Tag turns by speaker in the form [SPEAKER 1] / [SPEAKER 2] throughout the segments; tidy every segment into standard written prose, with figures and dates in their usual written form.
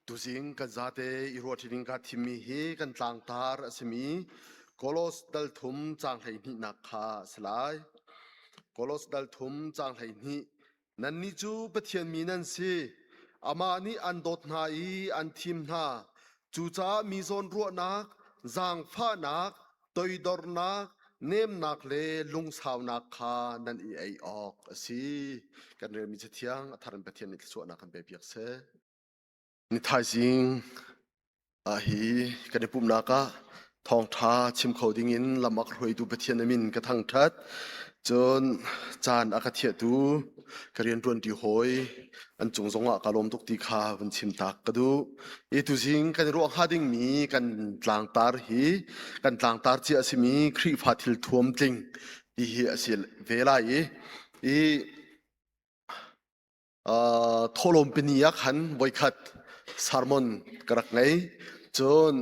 [SPEAKER 1] Tuzing kan zate i ruahṭi ding kaa thimmi hi kan tlangtar a simi Kolos dal thum caang 12nak kha a si lai. Kolos dal thum caang 12 Nannih cu Pathian mi nan si. Amah nih an dawt hna i an thim hna. Cucaah mi zawnruahnak, zaangfahnak, toidornak, nemnak le lungsaunak kha nan i ei awk a si. Kan relmi Cathiang a thar in Pathian nih thluachuahnak kan pepiak seh. Ni thaizing ah hi kan i pumhnak ah thawngṭha chim kho dingin lam a ka hruaitu Pathian a min ka thangṭhat. Cun caan a ka thiahtu ka rianṭuanṭi hawi an cung zongah ka lawm tuk ti kha vun chim tak ka duh. I tuzing kan i ruah hnga dingmi kan tlangtar hi kan tlangtar cia a simi Khrihfa thil thuam tling ti hi a si ve lai i i Thawhlawm pini ah khan voikhat sermon ka rak ngei. Cun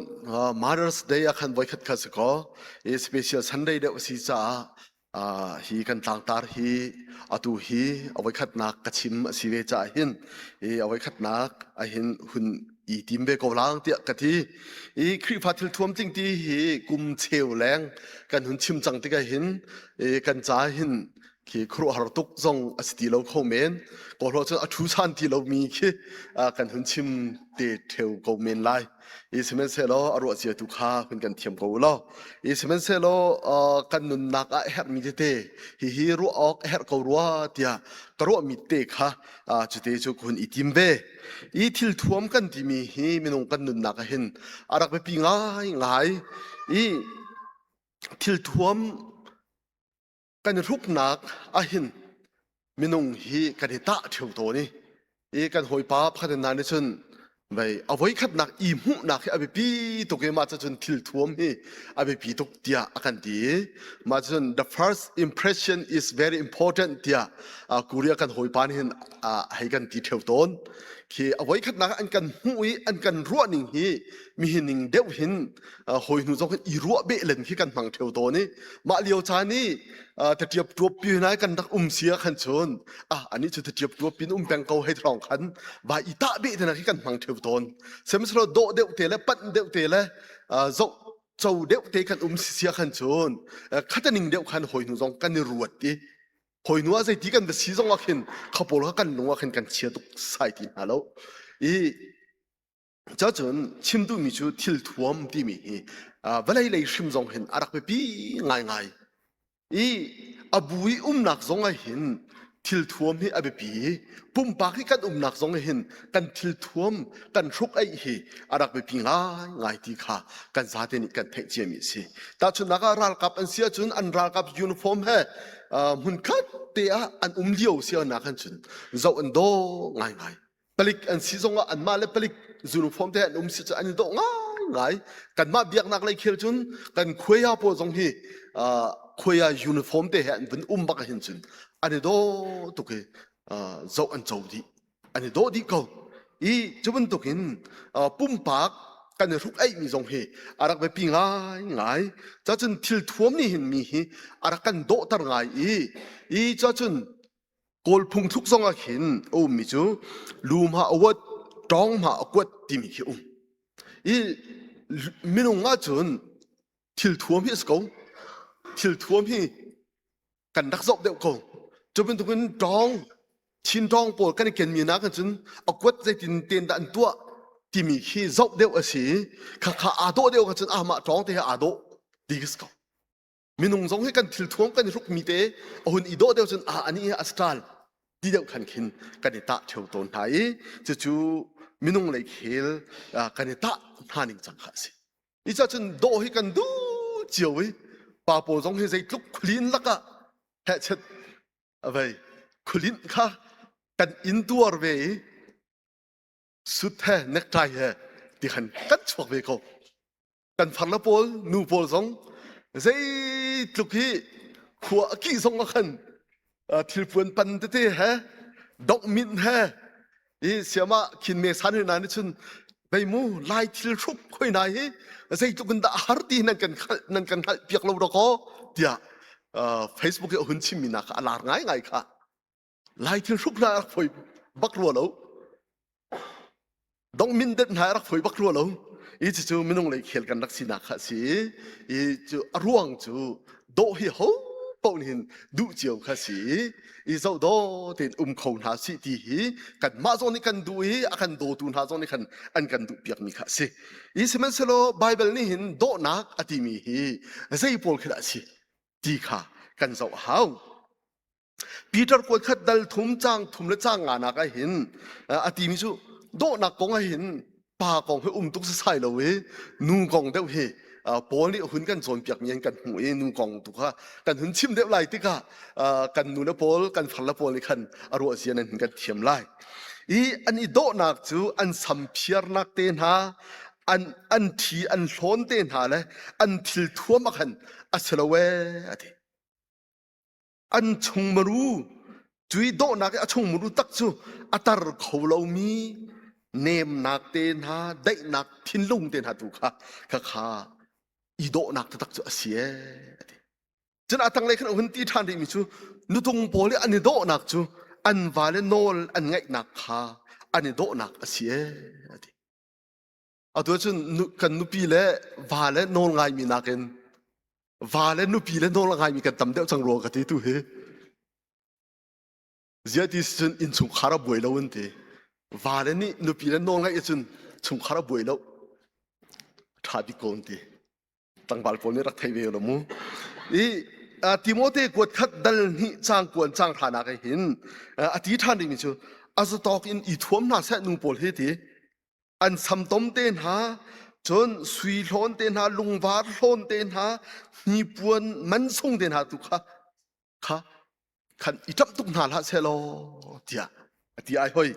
[SPEAKER 1] Mother's Day ah khan voikhat kha si kaw i special Sunday deuh a si caah hi kan tlangtar hi atu hi a voikhatnak ka chim a si ve caah hin i a voikhatnak ahhin hun i tim ve ko lang tiah ka ti. I Khrihfa thil thuam tling ti hi kum cheu leng kan hun chim cang tikah hin i kan ca hin khi khuaruahhar tuk zong a si ti lo kho men kawhlo cun a thu san ti lomi khi kan hun chim te theu ko men lai i sihmanhsehlaw a ruah cia tu kha hun kan thiam ko law i sihmanhsehlaw kan nunnak ah herhmi tete hihi ruah awk herh ko rua tiah ka ruahmi te kha cute cu ka hun i tim ve i thil thuam kan timi hi minung kan nunnak ah hin a rak biapi ngai ngai i thil thuam Kan i hruknak ahhin minung hi kan i tah ṭheo tawn i i kan hawipa pakhat hna nih cun vei a voikhatnak i hmuhnak hi a biapi tuk i mah cun thil thuam hi a biapi tuk tiah a kan ti i mah cun the first impression is very important tiah Korea kan hawipa nih hin hei kan ti ṭheo tawn. Khi a voikhatnak an kan hmuh i an kan ruah ning hi mihin ning deuh hin hawi hnu zong i ruah beh len khi kan hmang theo tawn i mah lio caan i tatiap tuap pi nai kan rak um sia khan chun ah ani chu tatiap tuap pin um peng ko hei thong khan vai i ta beh te na khi kan hmang theo tawn sihmanhsehlaw dawh deuh te le panh deuh te le zoh cho deuh te kan um sia khan chun khataning deuh khan hawi hnu zong kan i ruat i hawi hnu ah zeiti kan va si zong ah khin khapawl kha kan lung ah khin kan chia tuk sai ti hna lo i Cacun chim duhmi cu thil thuam timi hi vawlei lei hrim zong hin a rak biapi ngaingai. I a bu i umnak zong ah hin thil thuam hi a biapi i pumpak i kan umnak zong ah hin kan thil thuam kan hruk aih hi a rak biapi ngaingai ti kha kan zate nih kan theih ciami a si. Tahchunhnak ah ralkap an si ahcun an ralkap uniform he hmunkhat te ah an um lio si nak khan cun zoh an dawh ngaingai. Palik an si zongah anmah le palik uniform te an um si cu an i dawh ngaingai. Kanmah biaknak lei khel cun kan khuaya pawl zong hi khuaya uniform te he an vun um bak hin cun an i dawh tuk i zoh an co dih. An i dawh dih ko. I cu bantukin pumpak kan i hruk aihmi zong hi a rak biapi ngaingai. Cacun thil thuam nih hin mi hi a rak kan dawhter ngai i i cacun Kawl phungthluk zong ah khin a ummi cu lu hma a uat, ṭawng hma a kuat timi khi um. I minung ahcun thil thuam hi a si ko. Thil thuam hi kan rak zoh deuh ko. Cu bantukin ṭawng, Chin ṭawng pawl kan i kenmi nakin cun a kuat zeitin ten dah an tuah timi khi zoh deuh a si i khakha aa dawh deuh ahcun amah ṭawng te he aa dawh ti khi si ko. Minung zong hi kan thil thuam kan i hrukmi te a hun i dawh deuh cun a ani hi a style ti deuh khan khin kan i tah theo tawn hna i cucu minung lei khel kan i tah hna ning cang kha a si. I cun dawh hi kan duh cio i pa pawl zong hi zeitluk khualin lakah hehchet a vei khualin kha kan in tuar ve i sut he necktie he ti khan kan chuak ve ko. Kan farle pawl nu pawl zong zeitluk hi khua a kih zong ah khan thilpuan pan tete he dongminh he i siama khin me san hna nih cun vei mu lai thil hruk khoi na hi zeitluk in dah har ti nan kan khalh nan kan hngalh piak lo dakaw tiah Facebook i a hun chimmi na kha a lar ngai ngai kha lai thil hruk na rak phoi bak rua lo. Dong min det hna rak foi bak rua lo. I cucu minung lei khel kan rak sinak kha si. I cu a ruang cu dawh hi ho paoh nih hin duh cio kha si. I zoh daw tein um kho hna si ti hi kan mah zong nih kan duh i a kan dawtu hna zong nih khan an kan duh piak mi kha si. I sihmanhsehlaw Bible nih hin dawhnak a timi hi zei pawl khi dah si ti kha kan zoh a hau. Peter kuat khat dal thum cang thum le cang nga nak ah hin a timi cu dawhnak kong ah hin pa kong hi um tuk sasai lo i nu kong deuh hi Paul nih hun kan cawnpiak mi an kan hmuh i nu kong tu kha kan hun chim deuh lai tikah kan nu le pawl kan far le pawl nih khan a ruah zia nan hun kan thiam lai. I an i dawhnak cu an sam phiarnak te hna an an thi an hlawn te hna le an thil thuam ah khan a si lo ee a ti. An chungmaru cui dawhnak i a chungmuru tak cu a tar kho lomi nemnak te hna daihnak thinlung te hna tu kha kha kha i dawhnak taktak cu a si ee a ti. Cun a tanglei khan a hun ti ṭhan rihmi cu nutung pawl i an i dawhnak cu an vale nawl an ngaihnak kha an i dawhnak a si ee a ti. Atu ahcun kan nupi le va le nawl ngaimi nakin va le nupi le nawl a ngaimi kan tam deuh cang rua ka ti tu hi. Ziah ti si cun innchungkhar a buai lo an ti. Va le nih nupi le nawl ngaih ahcun chungkhar a buai lo. Ṭha bik ko an ti. Tlangval pawl nih rak thei ve lo mu. I Timote kuat khat dal hnih cang kuan cang hranak ah hin a ti ṭhan rihmi cu a zatawk in i thuam hna seh nu pawl hi ti. An samtom te hna, cun sui hlawn te hna, lungvar hlawn te hna, hnipuan mansung te hna tu kha kha khan i ṭamh tuk hna hlah seh law tiah a ti ai hoi.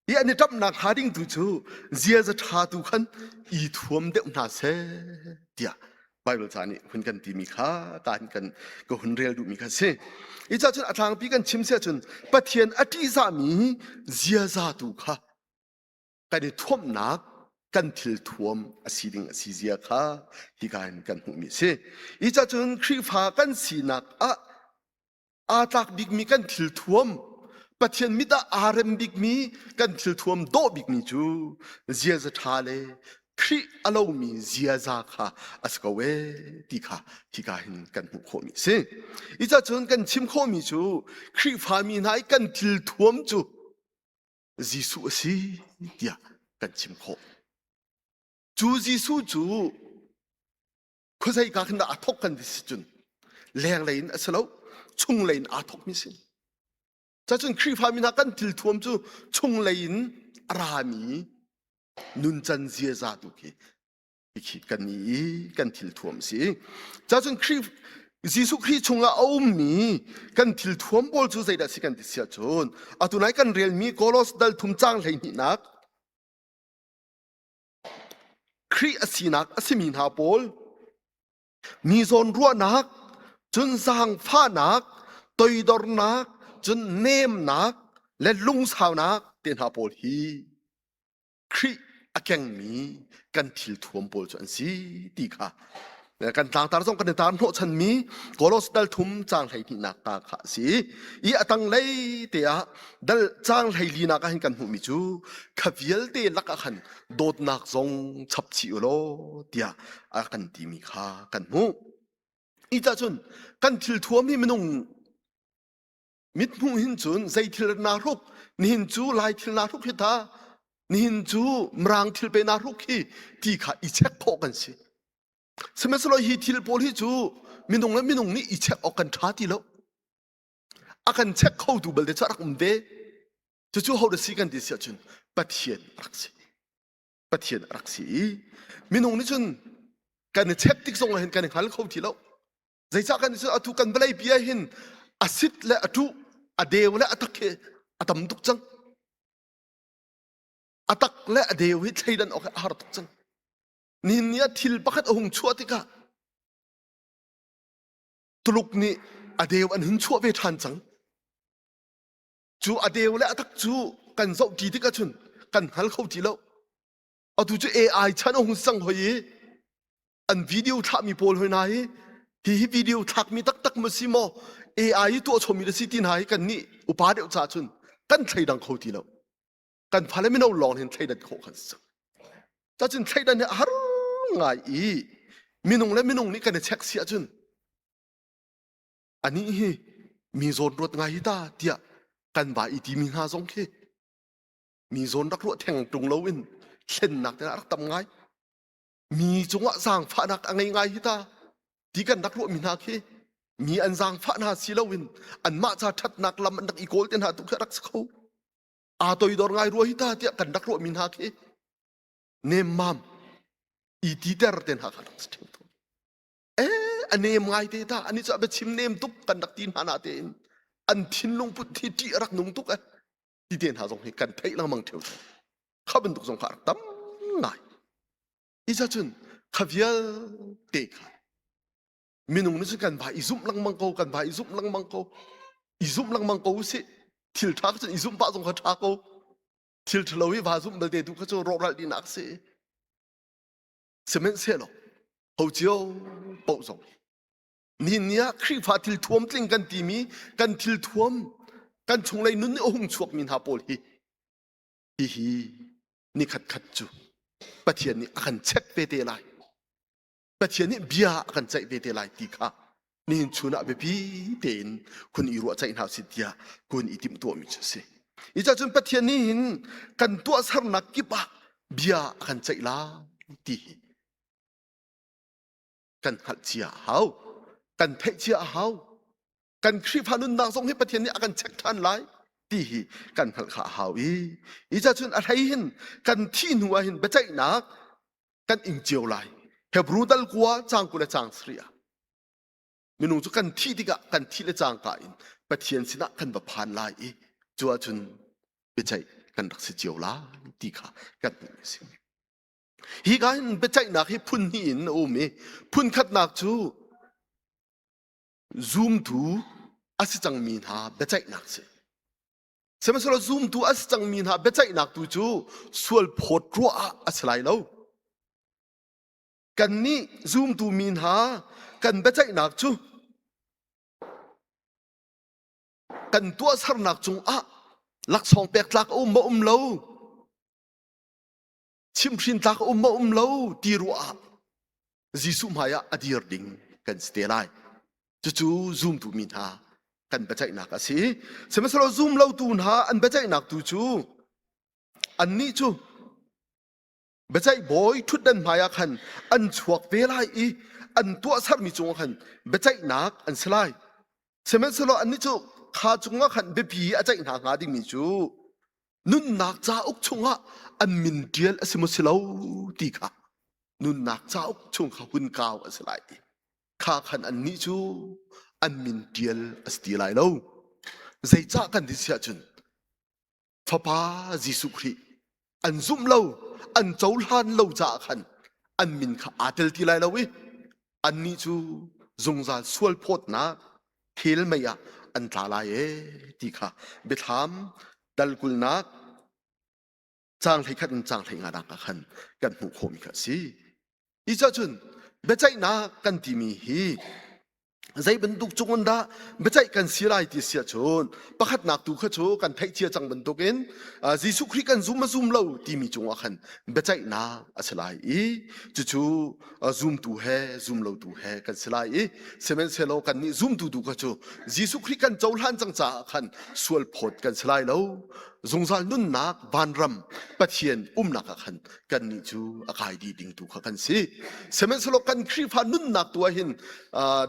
[SPEAKER 1] Hi an i ṭamhnak hnga ding tu cu ziaza ṭha tu khan i thuam deuh hna seh tiah Baibal ca nih hun kan timi kha ta hin kan ka hun rel duhmi kha si. I ca cun a tlangpi kan chim si ahcun Pathian a ṭihzahmi ziaza tu kha kan i thuamhnak kan thil thuam a si ding a si zia kha hika hin kan hmuhmi a si. I ca cun Khrihfa kan sinak ah aa tlak bikmi kan thil thuam Pathian mit ah aa rem bikmi kan thil thuam dawh bikmi cu ziaza ṭha le Khrih a lomi ziaza kha a si ko ee ti kha hika hin kan hmuh khawhmi a si. I ca cun kan chim khawhmi cu Khrihfami hna i kan thil thuam cu Jesuh a si tiah kan chim khawh. Cu Jesuh cu khuazei ka khin dah aa thawk kan ti si cun lenglei in a si lo chunglei in aa thawkmi si. Cacun Khrihfa mi hna kan thilthuam cu chunglei in a rami nuncan ziaza tu khi khi kan i kan thilthuam si. Cacun Khrih Jesuh Khrih chungah a ummi kan thilthuam pawl cu zeidah si kan ti si ahcun atu nai kan relmi Kolos dal thum cang 12nak Khrih a sinak a simi hna pawl mi zawnruahnak cun zaangfahnak toidornak cun nemnak le lungsaunak te hna pawl hi Khrih a kengmi kan thil thuam pawl cu an si ti kha kan tlangtar zong kan i tar hnawhchanmi Kolos dal thum caang 12nak ta kha a si i a tanglei te ah dal caang 14nak ah hin kan hmuhmi cu kha vialte lakah khan dawtnak zong chap chih u law tiah a kan timi kha kan hmuh. I cun kan thil thuam hi minung mithmuh hin cun zei thil naa hruk nihin cu lai thil naa hruk hi ta nihin cu mirang thil pe naa hruk hi ti kha i check khawh kan si. Sihmanhsehlaw hi thil pawl hi cu minung le minung nih i check awk kan ṭha ti lo. A kan check khotu balte cu a rak um ve. Cucu ho da si kan ti si ahcun Pathian a rak si. Pathian a rak si i minung nih cun kan i check tik zong ah hin kan i hngal kho ti lo. Zeicah kan i atu kan vawlei pi ah hin a sit le a ṭuh, a deu le a tak hi a tam tuk cang. A tak le a deu hi thleidan awk hi a har tuk cang. Nihin ni ah thil pakhat a hung chuah tikah Tuluk nih a deu an hun chuah ve ṭhan cang. Cu a deu le a tak cu kan zoh ṭi tik ahcun kan hngal kho ti lo. Atu cu AI chan a hung cang hoi i an video thlahmi pawl hoi hna hi hi hi video thlakmi taktak maw si maw AI i tuah chommi na si ti hna hi kan nih upa deuh ca cun kan thleidang kho ti lo. Kan fale mino lawng hin thleidan khawh kan si cang. Cacun thleidan hi a har ngai i minung le minung nih kan i check si ahcun anih hi mi zawn ruat ngai hi ta tiah kan va i timi hna zong khi mi zawn rak ruah theng ṭung loin thlennak te rak tam ngai. Mi cungah zaangfahnak a ngei ngai hi ta ti kan rak ruahmi hna khi mi an zaangfah hna si loin anmah ca ṭhatnak lam an rak i kawl te hna tu khi a rak si kho. Aa toidor ngai rua hi ta tiah kan rak ruahmi hna khi nemmam i titer te hna kha rak si ṭheu tawn. Eh, a nem ngai te ta ani cu a biachim nem tuk kan rak ti hna na tein an thinlung put thi ṭih a rak nung tuk eh ti te hna zong hi kan theih lengmang ṭheu tawn. Kha bantuk zong kha a rak tam ngai. Isa cun kha vialte kha minung nih cun kan va i zumh lengmang ko kan va i zumh lengmang ko i zumh lengmang ko usih thil ṭha cun i zumh pah zong kha ṭha ko thil ṭhalo i va zumh belte tu kha cu rawhral dihnak si sihmanhsehlaw ho cio paoh zong nihin ni ah Khrihfa thil thuam tling kan timi kan thil thuam kan chunglei nun nih a hung chuakmi hna pawl hi hihi nikhat khat cu Pathian nih a kan check ve te lai Pathian nih bia a kan ceih ve te lai ti kha nihin chun ah biapi tein hun i ruahceih hna usih tiah kun i timhtuahmi cu a si. Hi cun Pathian nih hin kan tuahsernak kip ah bia a kan ceih lai ti hi kan hngalh cia a hau. Kan theih cia a hau. Kan Khrihfa nunnak zong hi Pathian nih a kan check ṭhan lai ti hi kan hngalh kha a hau i hi ca cun a hlei hin kan thih hnu ah hin biaceihnak kan ing cio lai. Hebru dal kua cang 20 le cang sarih ah minung cu kan thih tikah kan thih le cangka in Pathian sinah kan va phan lai i cu ahcun biaceih kan rak si cio lai ti kha kan hmuh a si. Hi ka hin biaceihnak hi phun hnih in a um i phun khatnak cu zumtu a si cangmi hna biaceihnak si. Sihmanhsehlaw zumtu a si cangmi hna biaceihnak tu cu sual phawt ruah ah a si lai lo. Kannih zumtu mi hna kan biaceihnak cu kan tuahsernak cungah laksawng pek tlak a um maw um lo, chimhhrin tlak a um maw um lo ti ruah ah Jesuh hmaiah a dir ding kan si te lai. Cucu zumtu mi hna kan biaceihnak a si. Sihmanhsehlaw zum lotu hna an biaceihnak tu cu annih cu biaceih bawi ṭhutdan hmaiah khan an chuak ve lai i an tuahsermi cungah khan biaceihnak an si lai. Sihmanhsehlaw annih cu kha cungah khan biapi a ceih hna hnga dingmi cu nunnak cauk chungah an min ṭial a si maw si lo ti kha nunnak cauk chung kha hun kau a si lai i kha khan annih cu an min ṭial a si ti lai lo. Zeicah kan ti si ahcun Fapa Jesuh Khrih an zumh lo, an cohlan lo caah khan an min kha aa tel ti lai lo i annih cu zungzal sual phawtnak hell mei ah an tla lai ee ti kha biathlam dal kulnak caang 11 in caang 15 nak ah khan kan hmuh khawhmi kha a si. Hi cun biaceihnak kan timi hi zei bantuk cung in dah biaceih kan si lai ti si ahcun pakhatnak tu kha cu kan theih cia cang bantukin Jesuh Khrih kan zum a zum lo timi cungah khan biaceihnak a si lai i cucu zumtu he zumlotu he kan si lai i sihmanhsehlaw kannih zumtu tu kha cu Jesuh Khrih kan cohlan cang caah khan sual phawt kan si lai lo zungzal nunnak vanram Pathian umnak ah khan kannih cu a kai dih ding tu kha kan si sihmanhsehlaw kan Khrihfa nunnak tu ah hin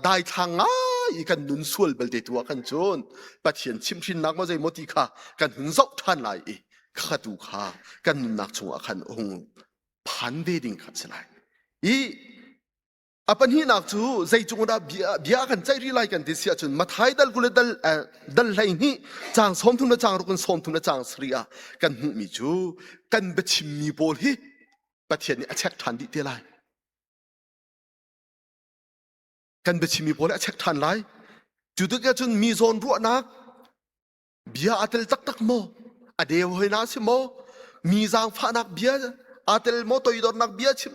[SPEAKER 1] daithlang ngai i kan nun sual belte tu ah khan cun Pathian chimhhrinnak maw zeimaw ti kha kan hun zoh ṭhan lai i kha tu kha kan nunnak chungah khan hung phan ve ding kha a si lai i A pahnihnak cu zei cung dah bia, bia kan ceih rih lai kan ti si ahcun Mathai dal 20 le dal, dal 12 caang 30 le caang ruk in 30 le caang sarih ah kan hmuhmi cu kan biachimmi pawl hi Pathian nih a check ṭhan dih te lai. Kan biachimmi pawl hi a check ṭhan lai. Cu tikah cun mi zawn ruahnak bia aa tel taktak maw? A deu hoi na si maw? Mi zaangfahnak bia aa tel maw? Toidornak bia chim.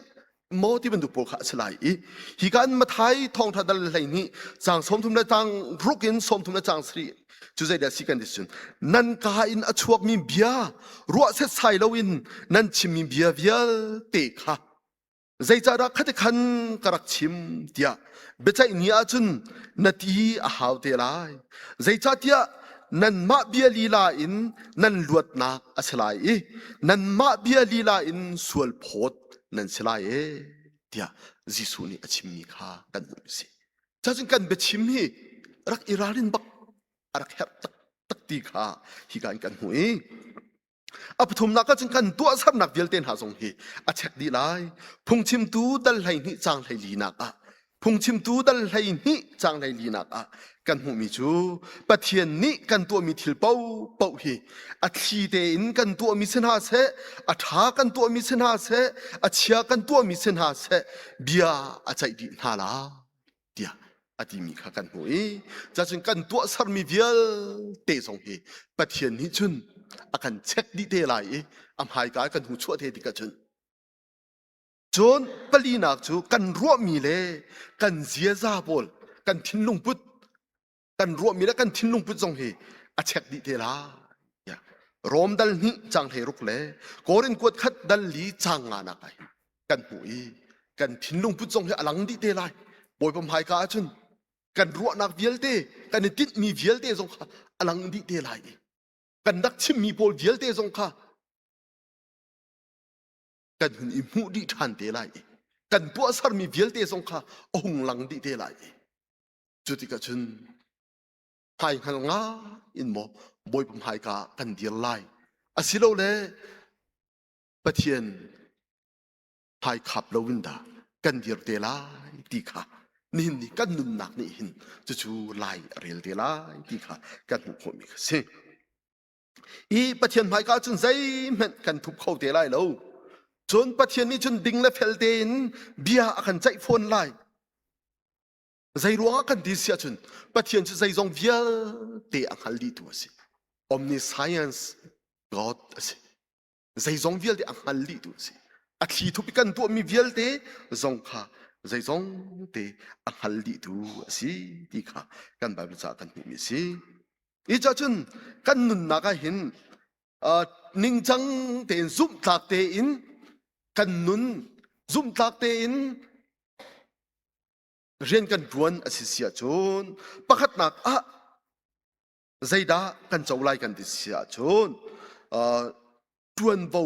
[SPEAKER 1] Maw ti bantuk pawl kha a si lai i hi kan Mathai thawngtha dal 12 caang 30 le caang ruk in 30 le caang sarih cu zeidah si kan ti cun nan ka in a chuakmi bia ruah setsai loin nan chimmi bia vialte kha zeicahdah khati khan ka rak chim tiah biaceih ni ahcun na ti a hau te lai. Zeicahtiah nanmah bia lila in nan luatnak a si lai i nanmah bia lila in sual phawt nan si lai e tiah Jesuh nih a chimmi kha kan hmuh a si. Cacun kan biachim hi rak i ralrin bak a rak herh taktak ti kha hika in kan hmuh i A pathumnak ah cun kan tuahsernak vialte hna zong hi a chek dih lai. Phungchimtu dal 12 caang 14 ah phungchimtu dal 12 caang 14 ah kan hmuhmi cu Pathian nih kan tuahmi thil paohpaoh hi a thli tein kan tuahmi si hna seh, a ṭha kan tuahmi si hna seh, a chia kan tuahmi si hna seh, bia a ceih dih hna lai. tiah a timi kha kan hmuh i cacun kan tuahsermi vialte zong hi Pathian nih cun a kan check dih te lai i a hmaika kan hmu chuah te tikah cun cun palinak cu kan ruahmi le kan ziaza pawl kan thinlung put kan ruahmi le kan thinlung put zong hi a check dih te lai Rom dal hnih cang hlei ruk le Korin kuat khat dal li cang nga nak ai kan hmuh i kan thinlung put zong hi a lang dih te lai. Bawipa hmaika ahcun kan ruahnak vialte kan i tinhmi vialte zong kha a lang dih te lai i kan rak chimmi pawl vialte zong kha kan hun i hmuh dih ṭhan te lai i kan tuahsermi vialte zong kha a hung lang dih te lai i cu tikah cun hmai hngal nga in maw Bawipa hmaika kan dir lai asilole Pathian hmaikhap loin dah kan dir te lai ti kha nihin ni kan nunnak nih hin cucu lai a rel te lai ti kha kan hmuh khawhmi kha si. Hi Pathian hmaika cun zeihmanh kan thup kho te lai lo. Cun Pathian nih cun ding le fel tein bia a kan ceih fawn lai. Zei ruangah kan ti si ahcun Pathian cu zeizong vialte a hngal dihtu a si. Omniscience God a si. Zeizong vialte a hngal dihtu a si. A thli thup i kan tuahmi vialte zong kha zeizong te a hngal dihtu a si ti kha kan Bible caah kan hmuhmi a si. Hi cun kan nunnak ah hin ningcang tein zumhtlak tein kan nun zumhtlak tein rian kan ṭuan a si si ahcun pakhatnak ah zeidah kan co lai kan ti si ahcun ṭuanvo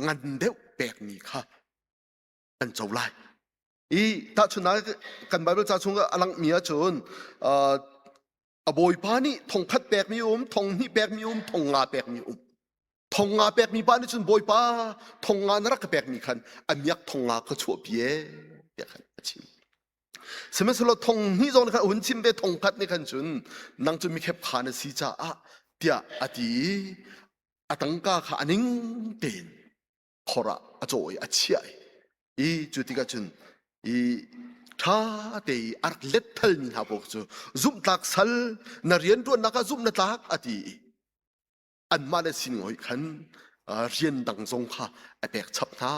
[SPEAKER 1] ngan deuh pekmi kha kan co lai. I tahchunhnak kan Bible ca chung a langhmi ahcun a bawipa nih thongkhat pekmi um, thonghnih pekmi um, thongnga pekmi um. Thongnga pekmi pa nih cun bawipa thongnga na rak ka pekmi khan a miak thongnga ka chuahpi e tiah khan a chim. Sihmanhsehlaw thong hnih zong khan a hun chim ve thongkhat nih khan cun nang cu mikhep kha na si caah tiah a ti i a tangka kha a ning tein khor ah a cawh i a chiah i cu tikah cun i ṭha te i a rak letthalmi hna pawl cu zumhtlak sal na rianṭuannak ah zumh na tlak a ti i anmah le sining hoih khan rian dang zong kha a pek chap hna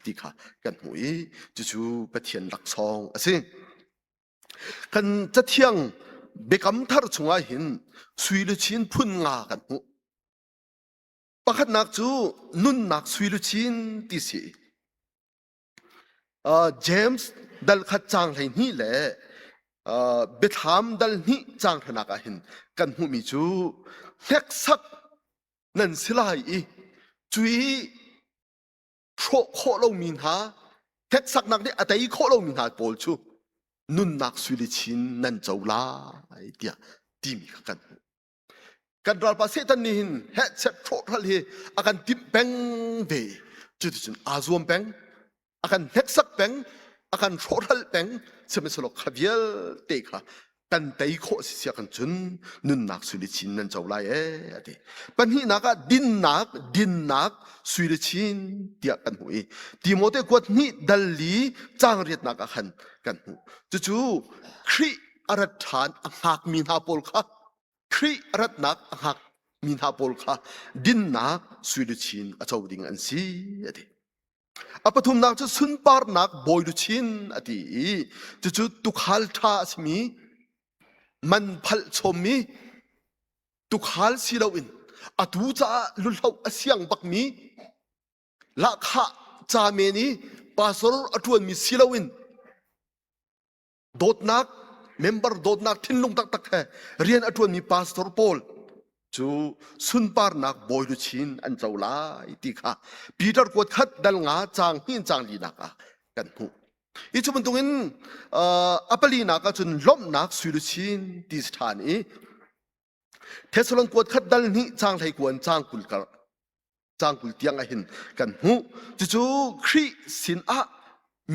[SPEAKER 1] ti kha kan hmuh i cucu Pathian laksawng a si. Kan cathiang biakam thar chungah hin sui luchin phun nga kan hmuh. Pakhatnak cu nunnak sui luchin ti si. James dal khat caang 12 le Biathlam dal hnih caang hranak ah hin kan hmuhmi cu hneksak nan si lai i cui hrawh khawh lomi hna hneksaknak nih a tei khawh lomi hna pawl cu nunnak sui luchin nan co lai tiah timi kha kan hmuh. Kan ralpa Satan nih hin hehchet hrawhhral hi a kan timh peng ve. Cuticun aa zuam peng, a kan hneksak peng, a kan hrawhhral peng. Sihmanhsehlaw kha vialte kha kan tei khawh si sia kan cun nunnak sui le chin nan co lai ee a ti. Pahnihnak ah dinnak, dinnak sui le chin tiah kan hmuh i Timote kuat hnih dal li caang riatnak ah khan kan hmuh. Cucu Khrih a rat ṭhan a hngakmi hna pawl kha Khrih ratnak a hngak mi hna pawl kha dinnak sui luchin a co ding an si a ti. A pathumnak cu sunparnak bawi luchin a ti i cucu tukhal ṭha a simi man phalh chommi tukhal si loin atu caah luhloh a siang bakmi lahkhah ca men i pastor a ṭuanmi si loin dawtnak member dawtnak thinlung taktak he rian a ṭuanmi pastor pawl cu sunparnak bawi luchin an co lai ti kha Peter kuat khat dal nga caang hnih caang linak ah kan hmuh. Hi cu bantukin a palinak ah cun lawmhnak sui luchin ti si ṭhan i Thessalon kuat khat dal hnih caang hlei kuan caang 20 kar caang 20 tiang ah hin kan hmuh. Cucu Khrih sin ah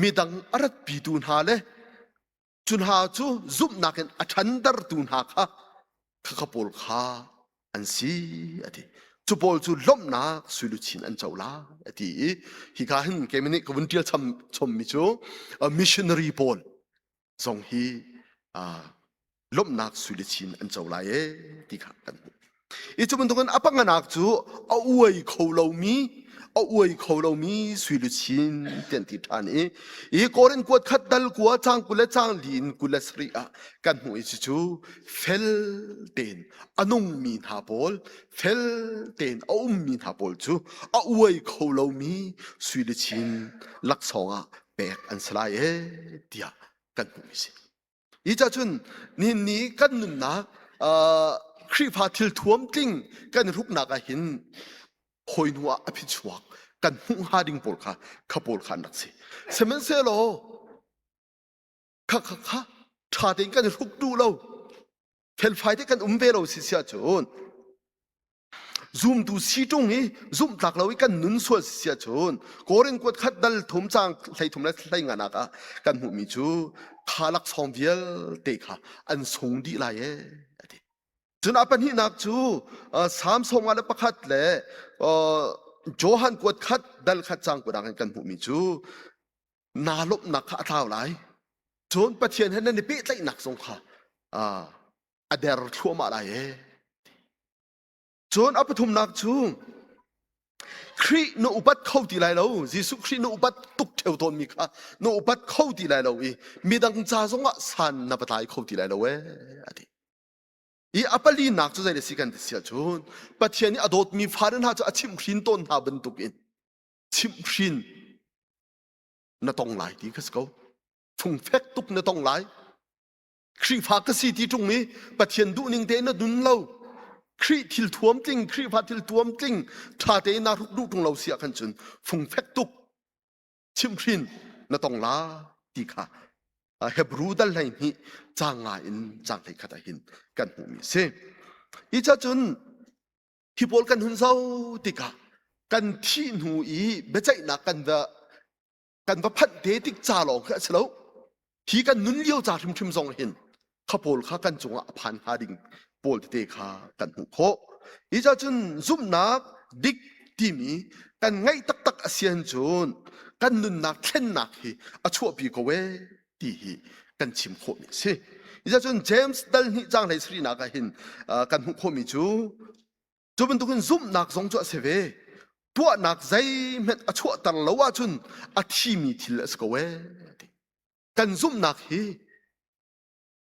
[SPEAKER 1] midang a ratpitu hna le cu hna cu zumhnak in a ṭhantertu hna kha khakha pawl kha an si a ti. Cu pawl cu lawmhnak suiluchin an co lai a ti i hika hin keimah nih ka vun ṭial cham chommi cu missionary pawl zong hi lawmhnak suiluchin an co lai ee ti kha kan hmuh. I cu bantukin a panganak cu a uai kho lomi a uai kho lomi suiluchin ti an ti ṭhan i i Korin kuat khat dal kua cang 20 le cang li in 27 ah kan hmuh i cucu fel tein a nungmi hna pawl fel tein a ummi hna pawl cu a uai kho lomi suiluchin laksawng ah pek an si lai ee tiah kan hmuh si. Hi ca cun nihin ni kan nunnak Khrihfa thil thuam tling kan hruknak ah hin hawi hnu ah a phichuak kan hmuh hnga ding pawl kha kha pawl kha an rak si. Sihmanhsehlaw kha kha kha ṭha tein kan hruk duh lo felfai te kan um ve lo si si ahcun Zumtu si ṭung i zumhtlak lo i kan nun sual si ahcun Korin kuat khat dal thum caang 13 le 15 nak ah kan hmuhmi cu kha laksawng vialte kha an sung dih lai ee a ti. Cun a pahnihnak cu Salm 51 le Johan kuat khat dal khat caang kuat ah kan hmuhmi cu naa lawmhnak kha a tlau lai. Cun Pathian he nan i pehtlaihnak zong kha a der thluahmah lai ee. Cun a pathumnak cu Khrih na upat kho ti lai lo. Jesuh Khrih na upat tuk ṭheo tawnmi kha na upat kho ti lai lo i midang ca zongah san na va tlai kho ti lai lo ee a ti. I a palinak cu zei si kan ti si ahcun Pathian nih a dawtmi fale hna cu a chimhhrin tawn hna bantukin chimhhrin na tong lai ti kha si ko. Fungfek tuk na tong lai. Khrihfa ka si ti ṭung i Pathian duhning tein na nun lo. Khrih thil thuam tling, Khrihfa thil tuam tling ṭha tein naa hruk duh ṭung lo si ah khan cun fungfek tuk chimhhrin na tong la ti kha Hebrew dal 12 caang nga in caang 11 ah hin kan hmuhmi a si. Hi ca cun hi pawl kan hun zoh tikah kan thih hnu i biaceihnak kan va kan va phanh te tik ca lawng khi a si lo hi kan nun lio ca hrimhrim zong hin kha pawl kha kan cungah a phan hnga ding pawl tete kha kan hmuh khawh hi ca cun zumhnak dik timi kan ngaih taktak a si cun kan nunnak thlennak hi a chuahpi ko ee ti hi kan chim khawhmi a si hi ca cun James dal hnih caang hlei sarihnak ah hin kan hmuh khawhmi cu Cu bantukin zumhnak zong cu a si ve. Tuahnak zeihmanh a chuahter lo ahcun a thimi thil a si ko ee. Kan zumhnak hi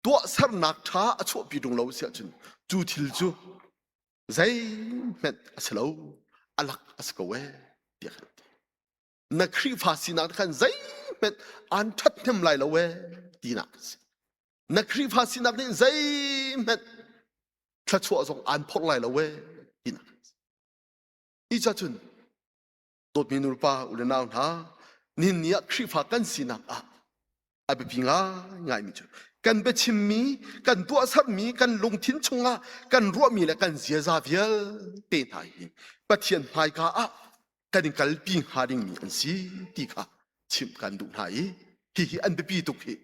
[SPEAKER 1] tuahsernak ṭha a chuahpi ṭung lo si ahcun cu thil cu zeihmanh a si lo, a lak a si ko ee tiah kan ti. Na Khrihfa sinak khan zeihmanh aan ṭhathnem lai lo ee tinak a si. Na Khrihfa sinak nih zeihmanh thluachuah zong aan phorh lai lo ee tinak hi ca cun dawtmi nulepa u le nau hna nihin ni ah Khrihfa kan sinak ah a biapi ngaingaimi cu kan biachimmi kan tuahsermi kan lungthin chungah kan ruahmi le kan ziaza vialte hna hi Pathian hmaika ah kan i kalpi hnga dingmi an si ti kha chimh kan duh hna i hihi an biapi tuk hi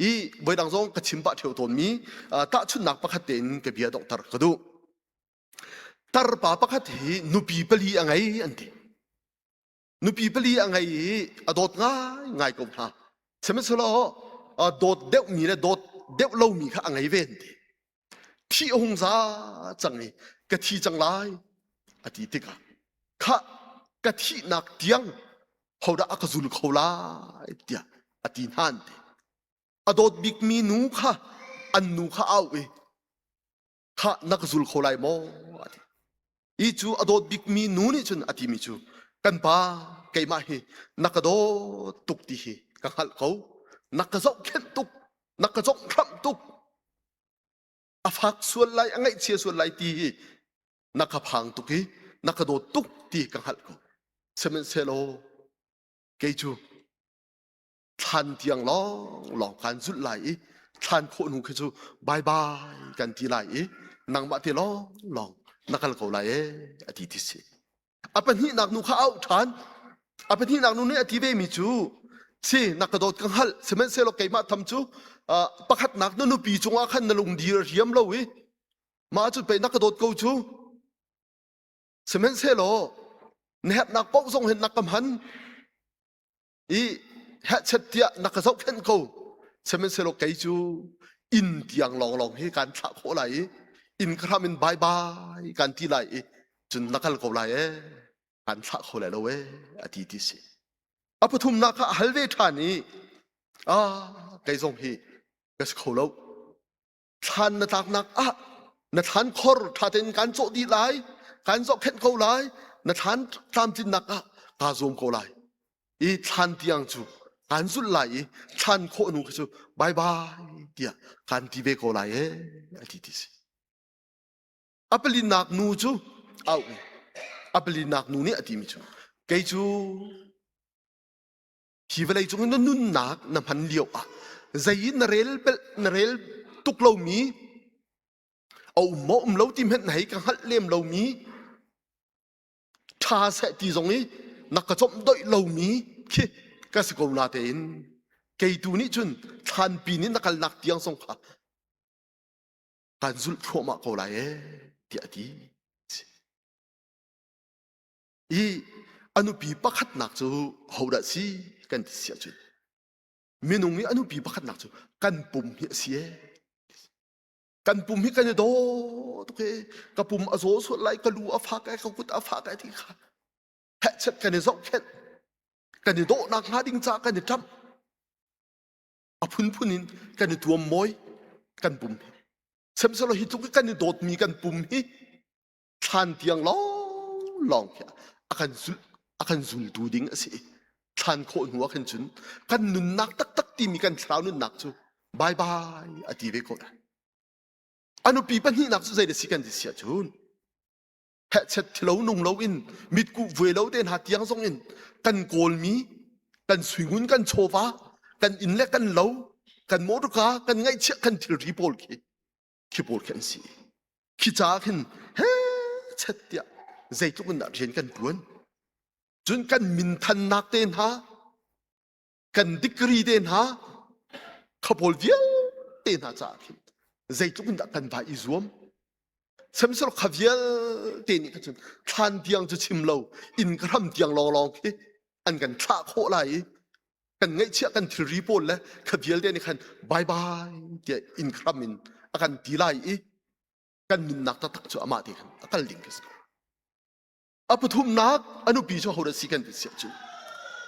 [SPEAKER 1] I voidang zong ka chim pah ṭheo tawnmi tahchunhnak pakhat tein ka bia donghter ka duh. Tarpa pakhat hi nupi pali a ngei an ti. Nupi pali a ngei i a dawt ngaingai ko hna. Sihmanhsehlaw dawt deuhmi le dawt deuh lomi kha a ngei ve an ti. Thih a hung za cang i ka thi cang lai a ti tikah khah ka thihnak tiang. Hodah a ka zul kho lai tiah a ti hna an ti. A dawt bikmi nu kha an nu kha au i kha na ka zul kho lai maw a ti. I cu a dawt bikmi nu nih cun a timi cu kan pa keimah hi na ka dawt tuk ti hi ka hngalh ko na ka zohkhenh tuk na ka zonghramh tuk a fak sual lai a ngaihchia sual lai ti hi na ka phang tuk i na ka dawt tuk ti ka hngalh ko sihmanhsehlaw kei cu thlan tiang lawng lawng kan zulh lai i thlan khawh hnu khi cu bye bye kan ti lai i nangmah te lawng lawng na kal ko lai e a ti ti si a pahnihnak nu kha auh ṭhan a pahnihnak nu nih a ti ve mi cu si na ka dawt ka hngalh sihmanhsehlaw keimah tham cu pakhatnak na nupi cungah khan na lungdi a riam lo i mah cu pei na ka dawt ko cu sihmanhsehlaw na herhnak paoh zong hin na ka hman i hehchet tiah na ka zohkhenh ko sihmanhsehlaw kei cu inn tiang lawnglawng hi kan thlah khawh lai i inn ka hram in bye bye kan ti lai i cun na kal ko lai ee kan thlah kho lai lo ee a ti ti si a pathumnak kha a hal ve ṭhan i ah kei zong hi ka si kho lo thlan na tlaknak ah na thlan khor ṭha tein kan cawh dih lai kan zohkhenh ko lai na thlan tlamtlinnak ah kaa zuam ko lai i thlan tiang cu kan zulh lai i thlan khawh nu khi cu bye bye tiah kan ti ve ko lai ee a ti ti si a palinak nu cu au a palinak nu nih a timi cu kei cu Hi vawlei cung na nunnak na hman lio ah zei na rel pel na rel tuk lomi a um maw um lo ti hmenh na hei ka hngalh lem lomi ṭha seh ti zong i na ka cawmh doih lomi khi ka si ko na tein kei tu nih cun thlanpi nih na kalnak tiang zong kha kan zulh thluahmah ko lai ee tiah a ti. I a nupi pakhatnak cu hodah si kan ti si ahcun minung i a nupi pakhatnak cu kan pum hi a si ee. Kan pum hi kan i daw tuk i ka pum a zaw sual lai, ka lu a fak ai, ka kut a fak ai ti kha hehchet kan i zohkhenh. Kan i dawhnak hnga ding caah kan i ṭamh. A phunphun in kan i tuam mawi kan pum hi. Sihmanhsehlaw hi tluk i kan i dawtmi kan pum hi thlan tiang lawnglawng khi a kan zulh a kan zultu ding a si i thlan khawh hnu ah khan cun kan nunnak taktak timi kan thlarau nunnak cu bye bye a ti ve ko lai. A nupi pahnihnak cu zei da si kan ti si ahcun hehchet thilo nung lo in mitkuh vuai lo te hna tiang zong in kan kawlmi kan suingun kan chawva kan inn le kan lo kan motorka kan ngaihchiah kan thilri pawl khi khi pawl khi an si. Khi ca khin he chet tiah zeitluk in dah rian kan tuan. Cun kan minthannak te hna, kan degree te hna, kha pawl vialte hna caah khin zeitluk in dah kan vai i zuam. Sihmanhsehlaw kha vialte nih khan cun thlan tiang cu chim lo, inn ka hram tiang lawnglawng khi an kan thlah khawh lai i kan ngaihchiah kan thilri pawl le kha vialte nih khan bye bye tiah inn hram in a kan ti lai i kan nunnak taktak cu amah te khan a kal ding khi si ko. A pathumnak a nupi cu hodah si kan ti siah cu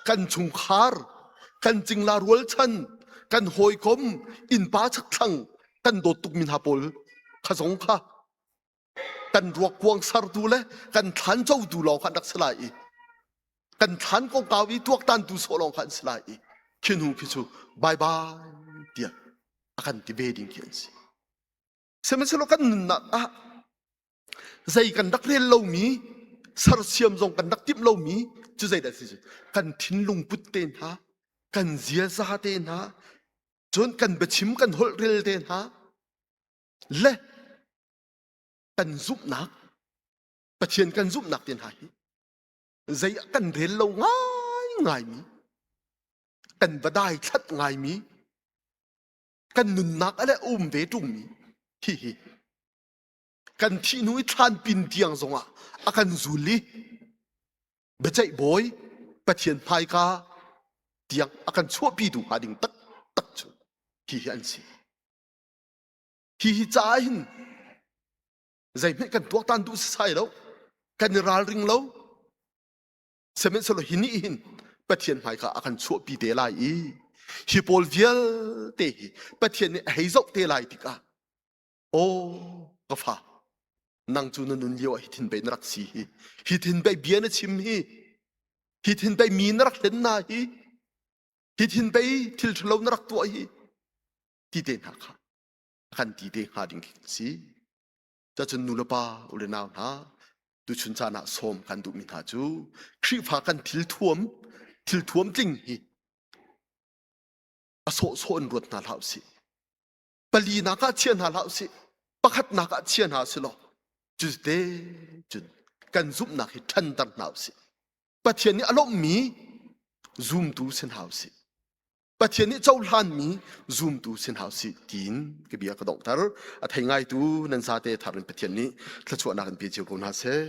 [SPEAKER 1] kan chungkhar kan cingla rualchan kan hawikom innpa chakthlang kan dawt tukmi hna pawl kha zong kha kan ruak kuang sartu le kan thlan cotu lawng kha an rak si lai i kan thlan kongkau i tuaktantu sawh lawng kha an si lai i khi hnu khi cu bye bye tiah a kan ti ve ding khi an si. Sihmanhsehlaw kan nunnak ah zei kan rak rel lomi sersiam zong kan rak timh lomi cu zeidah si cu kan thinlung put te hna kan ziaza te hna cun kan biachim kan holh rel te hna le kan zumhnak Pathian kan zumhnak te hna hi zei ah kan rel lo ngaingaimi kan va dai thlat ngaimi kan nunnak a le um ve ṭungmi hihi kan thih hnu i thlan pin tiang zongah a kan zul i biaceih bawi Pathian hmaika tiang a kan chuahpitu hnga ding taktak cu hihi an si. Hihi caah hin zeihmanh kan tuaktan duh sisai lo, kan i ralring lo. Sihmanhsehlaw hi nih hin Pathian hmaika a kan chuahpi te lai i hi pawl vialte hi Pathian nih a hei zoh te lai tikah aw ka fa nang cu na nun lio ah hi thin pei na rak si hi hi thin pei bia na chim hi hi thin pei mi na rak hlen na hi hi thin pei thil ṭhalo na rak tuah hi ti te hna kha a kan ti te hnga ding khi si. Cacun nu le pa u le nau hna tuchun caan ah sawm kan duhmi hna cu Khrihfa kan thil thuam thil thuam tling hi a sawhsawh in ruat hna hlah usih. Palinak ah chia hna hlah usih. Pakhatnak ah chia hna si law cuti cun kan zumhnak hi ṭhanter hna usih. Pathian nih a lawmhmi zumtu si hna usih. Pathian nih cohlanmi zumtu si hna usih tiin ka bia ka donghter. A thei ngaitu nan zate thar in Pathian nih thluachuahnak in pe cio ko hna seh.